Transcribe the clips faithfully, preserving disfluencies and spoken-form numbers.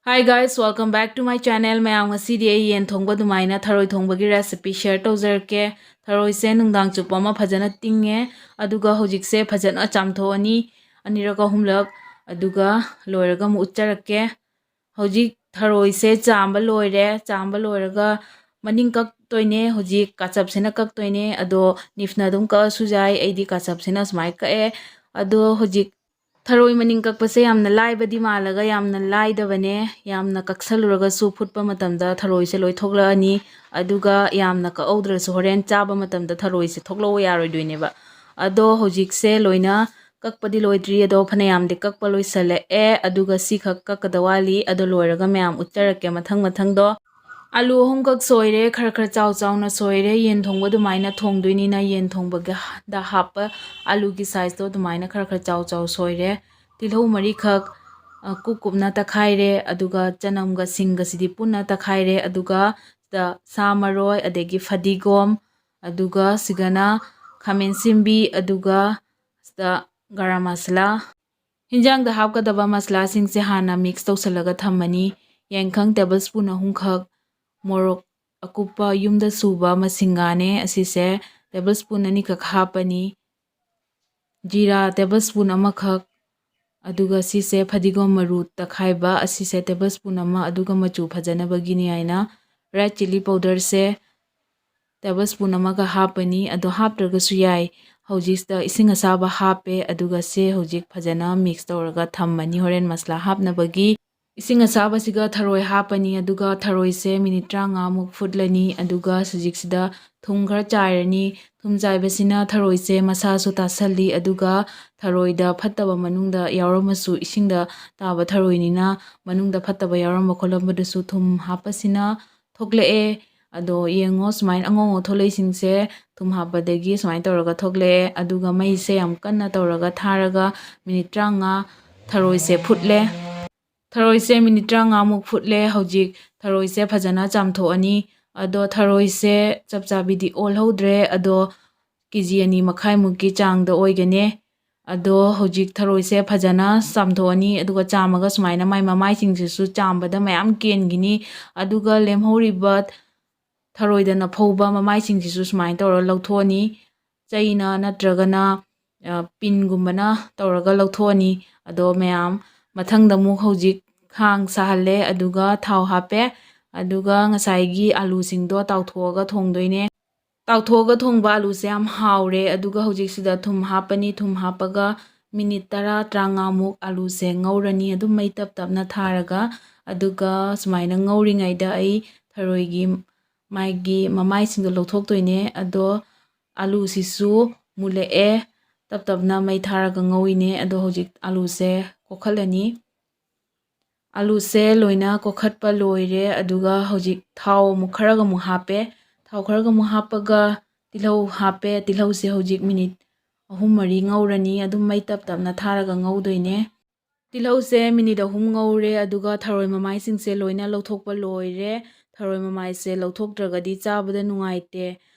Hi guys, welcome back to my channel. ꯃꯌꯥꯝ, ꯉꯁꯤꯗꯤ ꯑꯩ ꯌꯦꯟ ꯊꯣꯡꯕ ꯑꯗꯨꯃꯥꯏꯅ ꯊꯔꯣꯏ ꯊꯣꯡꯕꯒꯤ recipe share ꯇꯧꯖꯔꯛꯀꯦ꯫ ꯊꯔꯣꯏꯁꯦ ꯅꯨꯡꯗꯥꯡ ꯆꯨꯞꯄ ꯑꯃ ꯐꯖꯅ ꯇꯤꯡꯉꯦ, ꯑꯗꯨꯒ ꯍꯧꯖꯤꯛꯁꯦ ꯐꯖꯅ ꯆꯥꯝꯊꯣꯛꯑꯅꯤ, ꯑꯅꯤꯔꯛ ꯑꯍꯨꯝꯂꯛ, ꯑꯗꯨꯒ ꯂꯣꯏꯔꯒ ꯑꯃꯨꯛ ꯎꯠꯆꯔꯛꯀꯦ꯫ ꯍꯧꯖꯤꯛ ꯊꯔꯣꯏꯁꯦ ꯆꯥꯝꯕ ꯂꯣꯏꯔꯦ꯫ ꯆꯥꯝꯕ ꯂꯣꯏꯔꯒ ꯃꯅꯤꯡ ꯀꯛꯇꯣꯏꯅꯦ꯫ ꯍꯧꯖꯤꯛ ꯀꯥꯆꯞꯁꯤꯅ ꯀꯛꯇꯣꯏꯅꯦ꯫ ꯑꯗꯣ knife ꯅ ꯑꯗꯨꯝ ꯀꯛꯑꯁꯨ ꯌꯥꯏ, ꯑꯩꯗꯤ ꯀꯥꯆꯞꯁꯤꯅ ꯁꯨꯃꯥꯏꯅ ꯀꯛꯑꯦ꯫ ꯑꯗꯣ ꯍꯧꯖꯤꯛ ꯊꯔꯣꯏ ꯃꯅꯤꯡ ꯀꯛꯄꯁꯦ ꯌꯥꯝꯅ ꯂꯥꯏꯕꯗꯤ ꯃꯥꯜꯂꯒ ꯌꯥꯝꯅ ꯂꯥꯏꯗꯕꯅꯦ꯫ ꯌꯥꯝꯅ ꯀꯛꯁꯜꯂꯨꯔꯒꯁꯨ ꯐꯨꯠꯄ ꯃꯇꯝꯗ ꯊꯔꯣꯏꯁꯦ ꯂꯣꯏ ꯊꯣꯛꯂꯛꯑꯅꯤ, ꯑꯗꯨꯒ ꯌꯥꯝꯅ ꯀꯛꯍꯧꯗ꯭ꯔꯁꯨ ꯍꯣꯔꯦꯟ ꯆꯥꯕ ꯃꯇꯝꯗ ꯊꯔꯣꯏꯁꯦ ꯊꯣꯛꯂꯛꯑꯣ ꯌꯥꯔꯣꯏꯗꯣꯏꯅꯦꯕ꯫ ꯑꯗꯣ ꯍꯧꯖꯤꯛꯁꯦ ꯂꯣꯏꯅ ꯀꯛꯄꯗꯤ ꯂꯣꯏꯗ꯭ꯔꯤ, ꯑꯗꯣ ꯐꯅꯌꯥꯝꯗꯤ ꯀꯛꯄ ꯂꯣꯏꯁꯜꯂꯛꯑꯦ, ꯑꯗꯨꯒ ꯁꯤꯈꯛ ꯀꯛꯀꯗ ꯋꯥꯠꯂꯤ꯫ ꯑꯗꯣ ꯂꯣꯏꯔꯒ ꯃꯌꯥꯝ ꯎꯠꯆꯔꯛꯀꯦ ꯃꯊꯪ ꯃꯊꯪꯗꯣ꯫ ꯑꯂꯨ ꯑꯍꯨꯝꯈꯛ ꯁꯣꯏꯔꯦ, ꯈꯔ ꯈꯔ ꯆꯥꯎ ꯆꯥꯎꯅ ꯁꯣꯏꯔꯦ꯫ ꯌꯦꯟ ꯊꯣꯡꯕ ꯑꯗꯨꯃꯥꯏꯅ ꯊꯣꯡꯗꯣꯏꯅꯤꯅ ꯌꯦꯟ ꯊꯣꯡꯕꯒꯤꯗ ꯍꯥꯞꯄ ꯑꯂꯨꯒꯤ size ꯇꯣ ꯑꯗꯨꯃꯥꯏꯅ ꯈꯔ ꯈꯔ ꯆꯥꯎ ꯆꯥꯎ ꯁꯣꯏꯔꯦ꯫ ꯇꯤꯜꯍꯧ ꯃꯔꯤꯈꯛ, ꯑ, ꯀꯨꯞ ꯀꯨꯞꯅ ꯇꯛꯈꯥꯏꯔꯦ, ꯑꯗꯨꯒ ꯆꯅꯝꯒ ꯁꯤꯡꯒꯁꯤꯗꯤ ꯄꯨꯟꯅ ꯇꯛꯈꯥꯏꯔꯦ, ꯑꯗꯨꯒ ꯁꯤꯗ ꯁꯥ ꯃꯔꯣꯏ, ꯑꯗꯒꯤ ꯐꯗꯤꯒꯣꯝ, ꯑꯗꯨꯒ ꯁꯤꯒꯅ ꯈꯥꯃꯦꯟ ꯑꯁꯤꯟꯕꯤ, ꯑꯗꯨꯒ ꯁꯤꯗ ꯒꯔꯝ ꯃꯁꯥꯂꯥ꯫ ꯍꯤꯟꯖꯥꯡꯗ ꯍꯥꯞꯀꯗꯕ ꯃꯁꯥꯂꯥꯁꯤꯡꯁꯦ ꯍꯥꯟꯅ mix ꯇꯧꯁꯜꯂꯒ ꯊꯝꯃꯅꯤ꯫ ꯌꯥꯏꯉꯪ table spoon ꯑꯍꯨꯝꯈꯛ, ꯃꯣꯔꯣꯛ ꯑꯀꯨꯞꯄ ꯌꯨꯝꯗ ꯁꯨꯕ ꯃꯁꯤꯡꯒꯥꯅꯦ, ꯑꯁꯤꯁꯦ table spoon ꯑꯅꯤꯈꯛ ꯍꯥꯞꯄꯅꯤ꯫ ꯖꯤꯔꯥ table spoon ꯑꯃꯈꯛ, ꯑꯗꯨꯒ ꯁꯤꯁꯦ ꯐꯗꯤꯒꯣꯝ ꯃꯔꯨ ꯇꯛꯈꯥꯏꯕ, ꯑꯁꯤꯁꯦ table spoon ꯑꯃ, ꯑꯗꯨꯒ ꯃꯆꯨ ꯐꯖꯅꯕꯒꯤꯅꯤ ꯍꯥꯏꯅ red chilli powder ꯁꯦ table spoon ꯑꯃꯒ ꯍꯥꯞꯄꯅꯤ꯫ ꯑꯗꯣ ꯍꯥꯞꯇ꯭ꯔꯒꯁꯨ ꯌꯥꯏ꯫ ꯍꯧꯖꯤꯛꯁꯤꯗ ꯏꯁꯤꯡ ꯑꯁꯥꯕ ꯍꯥꯞꯄꯦ, ꯑꯗꯨꯒ ꯁꯦ ꯍꯧꯖꯤꯛ ꯐꯖꯅ mix ꯇꯧꯔꯒ ꯊꯝꯃꯅꯤ ꯍꯣꯔꯦꯟ ꯃꯁꯥꯂꯥ ꯍꯥꯞꯅꯕꯒꯤ꯫ ꯏꯁꯤꯡ ꯑꯁꯥꯕꯁꯤꯒ ꯊꯔꯣꯏ ꯍꯥꯞꯄꯅꯤ, ꯑꯗꯨꯒ ꯊꯔꯣꯏꯁꯦ minute ꯇꯔꯥꯃꯉꯥꯃꯨꯛ ꯐꯨꯠꯂꯅꯤ꯫ ꯑꯗꯨꯒ ꯍꯧꯖꯤꯛꯁꯤꯗ ꯊꯨꯝ ꯈꯔ ꯆꯥꯏꯔꯅꯤ꯫ ꯊꯨꯝ ꯆꯥꯏꯕꯁꯤꯅ ꯊꯔꯣꯏꯁꯦ ꯃꯁꯥꯁꯨ ꯇꯥꯁꯜꯂꯤ, ꯑꯗꯨꯒ ꯊꯔꯣꯏꯗ ꯐꯠꯇꯕ ꯃꯅꯨꯡꯗ ꯌꯥꯎꯔꯝꯃꯁꯨ, ꯏꯁꯤꯡꯗ ꯇꯥꯕ ꯊꯔꯣꯏꯅꯤꯅ ꯃꯅꯨꯡꯗ ꯐꯠꯇꯕ ꯌꯥꯎꯔꯝꯕ ꯈꯣꯠꯂꯝꯕꯗꯨꯁꯨ ꯊꯨꯝ ꯍꯥꯞꯄꯁꯤꯅ ꯊꯣꯛꯂꯛꯑꯦ꯫ ꯑꯗꯣ ꯌꯦꯡꯉꯣ, ꯁꯨꯃꯥꯏꯅ ꯑꯉꯧ ꯑꯉꯧ ꯊꯣꯛꯂꯛꯏꯁꯤꯡꯁꯦ ꯊꯨꯝ ꯍꯥꯞꯄꯗꯒꯤ ꯁꯨꯃꯥꯏꯅ ꯇꯧꯔꯒ ꯊꯣꯛꯂꯛꯑꯦ꯫ ꯑꯗꯨꯒ ꯃꯩꯁꯦ ꯌꯥꯝ ꯀꯟꯅ ꯇꯧꯔꯒ ꯊꯥꯔꯒ minute ꯇꯔꯥꯃꯉꯥ ꯊꯔꯣꯏꯁꯦ ꯐꯨꯠꯂꯦ꯫ ꯊꯔꯣꯏꯁꯦ minute ꯇꯔꯥꯃꯉꯥꯃꯨꯛ ꯐꯨꯠꯂꯦ꯫ ꯍꯧꯖꯤꯛ ꯊꯔꯣꯏꯁꯦ ꯐꯖꯅ ꯆꯥꯝꯊꯣꯛꯑꯅꯤ꯫ ꯑꯗꯣ ꯊꯔꯣꯏꯁꯦ ꯆꯞ ꯆꯥꯕꯤꯗꯤ ꯑꯣꯜꯍꯧꯗ꯭ꯔꯦ, ꯑꯗꯣ ꯀꯦ ꯖꯤ ꯑꯅꯤ ꯃꯈꯥꯏꯃꯨꯛꯀꯤ ꯆꯥꯡꯗ ꯑꯣꯏꯒꯅꯤ꯫ ꯑꯗꯣ ꯍꯧꯖꯤꯛ ꯊꯔꯣꯏꯁꯦ ꯐꯖꯅ ꯆꯥꯝꯊꯣꯛꯑꯅꯤ꯫ ꯑꯗꯨꯒ ꯆꯥꯝꯃꯒ ꯁꯨꯃꯥꯏꯅ ꯃꯥꯏ ꯃꯃꯥꯏꯁꯤꯡꯁꯤꯁꯨ ꯆꯥꯝꯕꯗ ꯃꯌꯥꯝ ꯀꯦꯟꯈꯤꯅꯤ꯫ ꯑꯗꯨꯒ ꯂꯦꯝꯍꯧꯔꯤꯕ ꯊꯔꯣꯏꯗ ꯅꯐꯧꯕ ꯃꯃꯥꯏꯁꯤꯡꯁꯤꯁꯨ ꯁꯨꯃꯥꯏꯅ ꯇꯧꯔ ꯂꯧꯊꯣꯛꯑꯅꯤ꯫ ꯆꯩꯅ ꯅꯠꯇ꯭ꯔꯒꯅ, ꯑ, ꯄꯤꯟꯒꯨꯝꯕꯅ ꯇꯧꯔꯒ ꯂꯧꯊꯣꯛꯑꯅꯤ꯫ ꯑꯗꯣ ꯃꯌꯥꯝ, ꯃꯊꯪꯗ ꯑꯃꯨꯛ ꯍꯧꯖꯤꯛ ꯈꯥꯡ ꯁꯥꯍꯜꯂꯦ, ꯑꯗꯨꯒ ꯊꯥꯎ ꯍꯥꯞꯄꯦ, ꯑꯗꯨꯒ ꯉꯁꯥꯏꯒꯤ ꯑꯂꯨꯁꯤꯡꯗꯣ ꯇꯥꯎꯊꯣꯛꯑꯒ ꯊꯣꯡꯗꯣꯏꯅꯦ꯫ ꯇꯥꯎꯊꯣꯛꯑꯒ ꯊꯣꯡꯕ ꯑꯂꯨꯁꯦ ꯌꯥꯝ ꯍꯥꯎꯔꯦ꯫ ꯑꯗꯨꯒ ꯍꯧꯖꯤꯛꯁꯤꯗ ꯊꯨꯝ ꯍꯥꯞꯄꯅꯤ꯫ ꯊꯨꯝ ꯍꯥꯞꯄꯒ ꯃꯤꯅꯤꯠ ꯇꯔꯥ, ꯇꯔꯥꯃꯉꯥꯃꯨꯛ ꯑꯂꯨꯁꯦ ꯉꯧꯔꯅꯤ, ꯑꯗꯨꯝ ꯃꯩ ꯇꯞ ꯇꯞꯅ ꯊꯥꯔꯒ꯫ ꯑꯗꯨꯒ ꯁꯨꯃꯥꯏꯅ ꯉꯧꯔꯤꯉꯩꯗ ꯑꯩ ꯊꯔꯣꯏꯒꯤ ꯃꯥꯒꯤ ꯃꯃꯥꯏꯁꯤꯡꯗꯣ ꯂꯧꯊꯣꯛꯇꯣꯏꯅꯦ꯫ ꯑꯗꯣ ꯑꯂꯨꯁꯤꯁꯨ ꯃꯨꯜꯂꯛꯑꯦ, ꯇꯞ ꯇꯞꯅ ꯃꯩ ꯊꯥꯔꯒ ꯉꯧꯏꯅꯦ꯫ ꯑꯗꯣ ꯍꯧꯖꯤꯛ ꯑꯂꯨꯁꯦ ꯀꯣꯛꯈꯠꯂꯅꯤ꯫ ꯑꯂꯨꯁꯦ ꯂꯣꯏꯅ ꯀꯣꯛꯈꯠꯄ ꯂꯣꯏꯔꯦ꯫ ꯑꯗꯨꯒ ꯍꯧꯖꯤꯛ ꯊꯥꯎ ꯑꯃꯨꯛ ꯈꯔꯒ ꯑꯃꯨꯛ ꯍꯥꯞꯄꯦ꯫ ꯊꯥꯎ ꯈꯔꯒ ꯑꯃꯨꯛ ꯍꯥꯞꯄꯒ ꯇꯤꯜꯍꯧ ꯍꯥꯞꯄꯦ꯫ ꯇꯤꯜꯍꯧꯁꯦ ꯍꯧꯖꯤꯛ ꯃꯤꯅꯤꯠ ꯑꯍꯨꯝ ꯃꯔꯤ ꯉꯧꯔꯅꯤ꯫ ꯑꯗꯨꯝ ꯃꯩ ꯇꯞ ꯇꯞꯅ ꯊꯥꯔꯒ ꯉꯧꯗꯣꯏꯅꯦ꯫ ꯇꯤꯜꯍꯧꯁꯦ ꯃꯤꯅꯤꯠ ꯑꯍꯨꯝ ꯉꯧꯔꯦ꯫ ꯑꯗꯨꯒ ꯊꯔꯣꯏ ꯃꯃꯥꯏꯁꯤꯡꯁꯦ ꯂꯣꯏꯅ ꯂꯧꯊꯣꯛꯄ ꯂꯣꯏꯔꯦ꯫ ꯊꯔꯣꯏ ꯃꯃꯥꯏꯁꯦ ꯂꯧꯊꯣꯛꯇ꯭ꯔꯒꯗꯤ ꯆꯥꯕꯗ ꯅꯨꯡꯉꯥꯏꯇꯦ꯫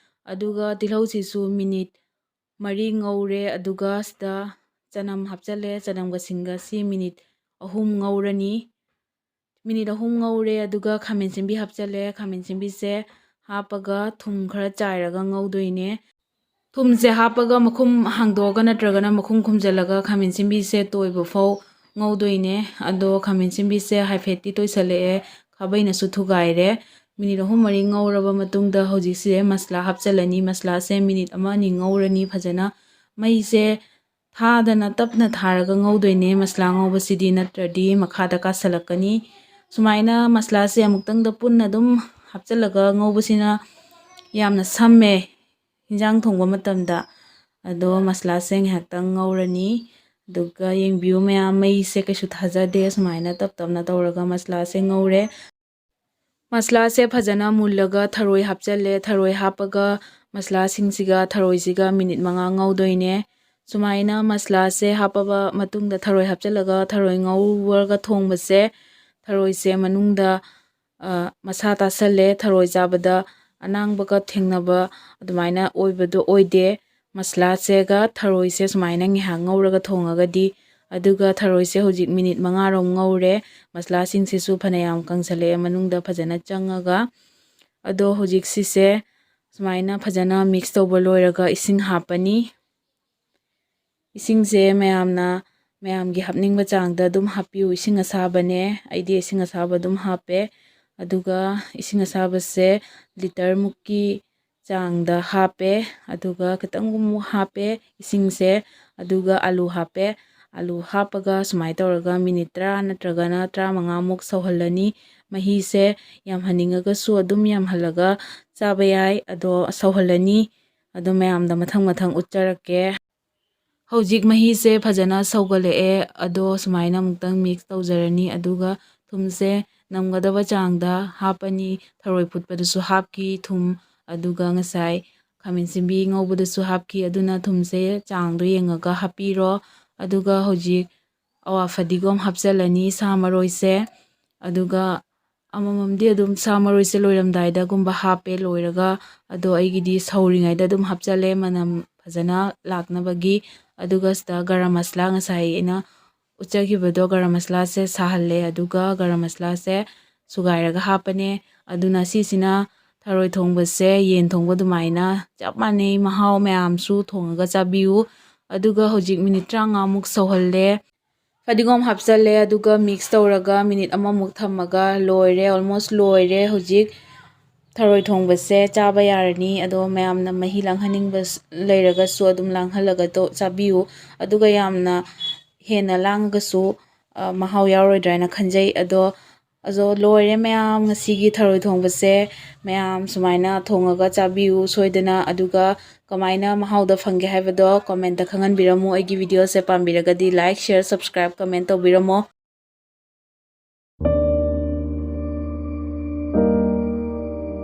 ꯑꯗꯨꯒ ꯇꯤꯜꯍꯧꯁꯤꯁꯨ ꯃꯤꯅꯤꯠ ꯃꯔꯤ ꯉꯧꯔꯦ꯫ ꯑꯗꯨꯒ ꯁꯤꯗ ꯆꯅꯝ ꯍꯥꯞꯆꯜꯂꯦ꯫ ꯆꯅꯝꯒ ꯁꯤꯡꯒꯁꯤ ꯃꯤꯅꯤꯠ ꯑꯍꯨꯝ ꯉꯧꯔꯅꯤ꯫ ꯃꯤꯅꯤꯠ ꯑꯍꯨꯝ ꯉꯧꯔꯦ꯫ ꯑꯗꯨꯒ ꯈꯥꯃꯦꯟ ꯑꯁꯤꯟꯕꯤ ꯍꯥꯞꯆꯜꯂꯦ꯫ ꯈꯥꯃꯦꯟ ꯑꯁꯤꯟꯕꯤꯁꯦ ꯍꯥꯞꯄꯒ ꯊꯨꯝ ꯈꯔ ꯆꯥꯏꯔꯒ ꯉꯧꯗꯣꯏꯅꯦ꯫ ꯊꯨꯝꯁꯦ ꯍꯥꯞꯄꯒ ꯃꯈꯨꯝ ꯍꯥꯡꯗꯣꯛꯑꯒ ꯅꯠꯇ꯭ꯔꯒꯅ ꯃꯈꯨꯝ ꯈꯨꯝꯖꯤꯜꯂꯒ ꯈꯥꯃꯦꯟ ꯑꯁꯤꯟꯕꯤꯁꯦ ꯇꯣꯏꯕ ꯐꯥꯎ ꯉꯧꯗꯣꯏꯅꯦ꯫ ꯑꯗꯣ ꯈꯥꯃꯦꯟ ꯑꯁꯤꯟꯕꯤꯁꯦ ꯍꯥꯏꯐꯦꯠꯇꯤ ꯇꯣꯏꯁꯜꯂꯛꯑꯦ, ꯈꯥꯕꯩꯅꯁꯨ ꯊꯨꯒꯥꯏꯔꯦ꯫ ꯃꯤꯅꯤꯠ ꯑꯍꯨꯝ ꯃꯔꯤ ꯉꯧꯔꯕ ꯃꯇꯨꯡꯗ ꯍꯧꯖꯤꯛꯁꯦ ꯃꯁꯂꯥ ꯍꯥꯞꯆꯜꯂꯅꯤ꯫ ꯃꯁꯂꯥꯁꯦ ꯃꯤꯅꯤꯠ ꯑꯃ ꯑꯅꯤ ꯉꯧꯔꯅꯤ ꯐꯖꯅ꯫ ꯃꯩꯁꯦ ꯊꯥꯗꯅ ꯇꯞꯅ ꯊꯥꯔꯒ ꯉꯧꯗꯣꯏꯅꯦ ꯃꯁꯂꯥ ꯉꯧꯕꯁꯤꯗꯤ, ꯅꯠꯇ꯭ꯔꯗꯤ ꯃꯈꯥꯗ ꯀꯥꯁꯜꯂꯛꯀꯅꯤ꯫ ꯁꯨꯃꯥꯏꯅ ꯃꯁꯂꯥꯁꯦ ꯑꯃꯨꯛꯇꯪꯗ ꯄꯨꯟꯅ ꯑꯗꯨꯝ ꯍꯥꯞꯆꯤꯜꯂꯒ ꯉꯧꯕꯁꯤꯅ ꯌꯥꯝꯅ ꯁꯝꯃꯦ ꯍꯤꯟꯖꯥꯡ ꯊꯣꯡꯕ ꯃꯇꯝꯗ꯫ ꯑꯗꯣ ꯃꯁꯂꯥꯁꯦ ꯉꯥꯏꯍꯥꯛꯇꯪ ꯉꯧꯔꯅꯤ꯫ ꯑꯗꯨꯒ ꯌꯦꯡꯕꯤꯌꯨ ꯃꯌꯥꯝ, ꯃꯩꯁꯦ ꯀꯩꯁꯨ ꯊꯥꯖꯗꯦ꯫ ꯁꯨꯃꯥꯏꯅ ꯇꯞ ꯇꯞꯅ ꯇꯧꯔꯒ ꯃꯁꯂꯥꯁꯦ ꯉꯧꯔꯦ꯫ ꯃꯁꯂꯥꯁꯦ ꯐꯖꯅ ꯃꯨꯜꯂꯒ ꯊꯔꯣꯏ ꯍꯥꯞꯆꯜꯂꯦ꯫ ꯊꯔꯣꯏ ꯍꯥꯞꯄꯒ ꯃꯁꯂꯥꯁꯤꯡꯁꯤꯒ ꯊꯔꯣꯏꯁꯤꯒ ꯃꯤꯅꯤꯠ ꯃꯉꯥ ꯉꯧꯗꯣꯏꯅꯦ꯫ ꯁꯨꯃꯥꯏꯅ ꯃꯁꯂꯥꯁꯦ ꯍꯥꯞꯄꯕ ꯃꯇꯨꯡꯗ ꯊꯔꯣꯏ ꯍꯥꯞꯆꯜꯂꯒ ꯊꯔꯣꯏ ꯉꯧꯔꯒ ꯊꯣꯡꯕꯁꯦ ꯊꯔꯣꯏꯁꯦ ꯃꯅꯨꯡꯗ, ꯑ, ꯃꯁꯥ ꯇꯥꯁꯜꯂꯦ꯫ ꯊꯔꯣꯏ ꯆꯥꯕꯗ ꯑꯅꯥꯡꯕꯒ ꯊꯦꯡꯅꯕ ꯑꯗꯨꯃꯥꯏꯅ ꯑꯣꯏꯕꯗꯣ ꯑꯣꯏꯗꯦ꯫ ꯃꯁꯂꯥꯁꯦꯒ ꯊꯔꯣꯏꯁꯦ ꯁꯨꯃꯥꯏꯅ ꯉꯥꯏꯍꯥꯛ ꯉꯧꯔꯒ ꯊꯣꯡꯉꯒꯗꯤ, ꯑꯗꯨꯒ ꯊꯔꯣꯏꯁꯦ ꯍꯧꯖꯤꯛ ꯃꯤꯅꯤꯠ ꯃꯉꯥꯔꯣꯝ ꯉꯧꯔꯦ꯫ ꯃꯁꯂꯥꯁꯤꯡꯁꯤꯁꯨ ꯐꯅꯌꯥꯝ ꯀꯪꯁꯜꯂꯛꯑꯦ ꯃꯅꯨꯡꯗ ꯐꯖꯅ ꯆꯪꯉꯒ꯫ ꯑꯗꯣ ꯍꯧꯖꯤꯛ ꯁꯤꯁꯦ ꯁꯨꯃꯥꯏꯅ ꯐꯖꯅ ꯃꯤꯛꯁ ꯇꯧꯕ ꯂꯣꯏꯔꯒ ꯏꯁꯤꯡ ꯍꯥꯞꯄꯅꯤ꯫ ꯏꯁꯤꯡꯁꯦ ꯃꯌꯥꯝꯅ, ꯃꯌꯥꯝꯒꯤ ꯍꯥꯞꯅꯤꯡꯕ ꯆꯥꯡꯗ ꯑꯗꯨꯝ ꯍꯥꯞꯄꯤꯌꯨ꯫ ꯏꯁꯤꯡ ꯑꯁꯥꯕꯅꯦ, ꯑꯩꯗꯤ ꯏꯁꯤꯡ ꯑꯁꯥꯕ ꯑꯗꯨꯝ ꯍꯥꯞꯄꯦ꯫ ꯑꯗꯨꯒ ꯏꯁꯤꯡ ꯑꯁꯥꯕꯁꯦ ꯂꯤꯇꯔ ꯃꯨꯛꯀꯤ ꯆꯥꯡꯗ ꯍꯥꯞꯄꯦ꯫ ꯑꯗꯨꯒ ꯈꯤꯇꯪ ꯑꯃꯨꯛ ꯍꯥꯞꯄꯦ ꯏꯁꯤꯡꯁꯦ꯫ ꯑꯗꯨꯒ ꯑꯂꯨ ꯍꯥꯞꯄꯦ꯫ ꯑꯂꯨ ꯍꯥꯞꯄꯒ ꯁꯨꯃꯥꯏꯅ ꯇꯧꯔꯒ ꯃꯤꯅꯤꯠ ꯇꯔꯥ ꯅꯠꯇ꯭ꯔꯒꯅ ꯇꯔꯥꯃꯉꯥꯃꯨꯛ ꯁꯧꯍꯜꯂꯅꯤ꯫ ꯃꯍꯤꯁꯦ ꯌꯥꯝꯍꯟꯅꯤꯡꯉꯒꯁꯨ ꯑꯗꯨꯝ ꯌꯥꯝꯍꯜꯂꯒ ꯆꯥꯕ ꯌꯥꯏ꯫ ꯑꯗꯣ ꯁꯧꯍꯜꯂꯅꯤ꯫ ꯑꯗꯣ ꯃꯌꯥꯝꯗ ꯃꯊꯪ ꯃꯊꯪ ꯎꯠꯆꯔꯛꯀꯦ꯫ ꯍꯧꯖꯤꯛ ꯃꯍꯤꯁꯦ ꯐꯖꯅ ꯁꯧꯒꯠꯂꯛꯑꯦ꯫ ꯑꯗꯣ ꯁꯨꯃꯥꯏꯅ ꯑꯃꯨꯛꯇꯪ ꯃꯤꯛꯁ ꯇꯧꯖꯔꯅꯤ꯫ ꯑꯗꯨꯒ ꯊꯨꯝꯁꯦ ꯅꯝꯒꯗꯕ ꯆꯥꯡꯗ ꯍꯥꯞꯄꯅꯤ꯫ ꯊꯔꯣꯏ ꯐꯨꯠꯄꯗꯁꯨ ꯍꯥꯞꯈꯤ ꯊꯨꯝ, ꯑꯗꯨꯒ ꯉꯁꯥꯏ ꯈꯥꯃꯦꯟ ꯑꯁꯤꯟꯕꯤ ꯉꯧꯕꯗꯁꯨ ꯍꯥꯞꯈꯤ꯫ ꯑꯗꯨꯅ ꯊꯨꯝꯁꯦ ꯆꯥꯡꯗꯣ ꯌꯦꯡꯉꯒ ꯍꯥꯞꯄꯤꯔꯣ꯫ ꯑꯗꯨꯒ ꯍꯧꯖꯤꯛ ꯑꯋꯥ ꯐꯗꯤꯒꯣꯝ ꯍꯥꯞꯆꯤꯜꯂꯅꯤ ꯁꯥ ꯃꯔꯣꯏꯁꯦ꯫ ꯑꯗꯨꯒ ꯑꯃꯃꯝꯗꯤ ꯑꯗꯨꯝ ꯁꯥ ꯃꯔꯣꯏꯁꯦ ꯂꯣꯏꯔꯝꯗꯥꯏꯗꯒꯨꯝꯕ ꯍꯥꯞꯄꯦ꯫ ꯂꯣꯏꯔꯒ ꯑꯗꯣ ꯑꯩꯒꯤꯗꯤ ꯁꯧꯔꯤꯉꯩꯗ ꯑꯗꯨꯝ ꯍꯥꯞꯆꯜꯂꯦ ꯃꯅꯝ ꯐꯖꯅ ꯂꯥꯛꯅꯕꯒꯤ꯫ ꯑꯗꯨꯒ ꯁꯤꯗ ꯒꯔꯝ ꯃꯁꯂꯥ ꯉꯁꯥꯏ ꯑꯩꯅ ꯎꯠꯆꯈꯤꯕꯗꯣ ꯒꯔꯝ ꯃꯁꯂꯥꯁꯦ ꯁꯥꯍꯜꯂꯦ꯫ ꯑꯗꯨꯒ ꯒꯔꯝ ꯃꯁꯂꯥꯁꯦ ꯁꯨꯒꯥꯏꯔꯒ ꯍꯥꯞꯄꯅꯦ꯫ ꯑꯗꯨꯅ ꯁꯤꯁꯤꯅ ꯊꯔꯣꯏ ꯊꯣꯡꯕꯁꯦ ꯌꯦꯟ ꯊꯣꯡꯕ ꯑꯗꯨꯃꯥꯏꯅ ꯆꯞ ꯃꯥꯟꯅꯩ꯫ ꯃꯍꯥꯎ ꯃꯌꯥꯝꯁꯨ ꯊꯣꯡꯉꯒ ꯆꯥꯕꯤꯌꯨ꯫ ꯑꯗꯨꯒ ꯍꯧꯖꯤꯛ ꯃꯤꯅꯤꯠ ꯇꯔꯥꯃꯉꯥꯃꯨꯛ ꯁꯧꯍꯜꯂꯦ꯫ ꯐꯗꯤꯒꯣꯝ ꯍꯥꯞꯆꯜꯂꯦ꯫ ꯑꯗꯨꯒ ꯃꯤꯛꯁ ꯇꯧꯔꯒ ꯃꯤꯅꯤꯠ ꯑꯃꯃꯨꯛ ꯊꯝꯃꯒ ꯂꯣꯏꯔꯦ꯫ ꯑꯣꯜꯃꯣꯁ ꯂꯣꯏꯔꯦ꯫ ꯍꯧꯖꯤꯛ ꯊꯔꯣꯏ ꯊꯣꯡꯕꯁꯦ ꯆꯥꯕ ꯌꯥꯔꯅꯤ꯫ ꯑꯗꯣ ꯃꯌꯥꯝꯅ ꯃꯍꯤ ꯂꯥꯡꯍꯟꯅꯤꯡꯕ ꯂꯩꯔꯒꯁꯨ ꯑꯗꯨꯝ ꯂꯥꯡꯍꯜꯂꯒ ꯆꯥꯕꯤꯌꯨ꯫ ꯑꯗꯨꯒ ꯌꯥꯝꯅ ꯍꯦꯟꯅ ꯂꯥꯡꯉꯒꯁꯨ ꯃꯍꯥꯎ ꯌꯥꯎꯔꯣꯏꯗ꯭ꯔꯥ ꯍꯥꯏꯅ ꯈꯟꯖꯩ꯫ ꯑꯗꯣ ꯑꯗꯣ ꯂꯣꯏꯔꯦ ꯃꯌꯥꯝ, ꯉꯁꯤꯒꯤ ꯊꯔꯣꯏ ꯊꯣꯡꯕꯁꯦ꯫ ꯃꯌꯥꯝ ꯁꯨꯃꯥꯏꯅ ꯊꯣꯡꯉꯒ ꯆꯥꯕꯤꯌꯨ ꯁꯣꯏꯗꯅ꯫ ꯑꯗꯨꯒ ꯀꯃꯥꯏꯅ ꯃꯍꯥꯎꯗ ꯐꯪꯒꯦ ꯍꯥꯏꯕꯗꯣ ꯀꯣꯃꯦꯟꯇ ꯈꯪꯍꯟꯕꯤꯔꯝꯃꯨ꯫ ꯑꯩꯒꯤ ꯚꯤꯗꯤꯑꯣꯁꯦ ꯄꯥꯝꯕꯤꯔꯒꯗꯤ ꯂꯥꯏꯛ, ꯁꯤꯌꯔ, ꯁꯕꯁꯀ꯭ꯔꯥꯏꯕ, ꯀꯃꯦꯟ ꯇꯧꯕꯤꯔꯝꯃꯣ꯫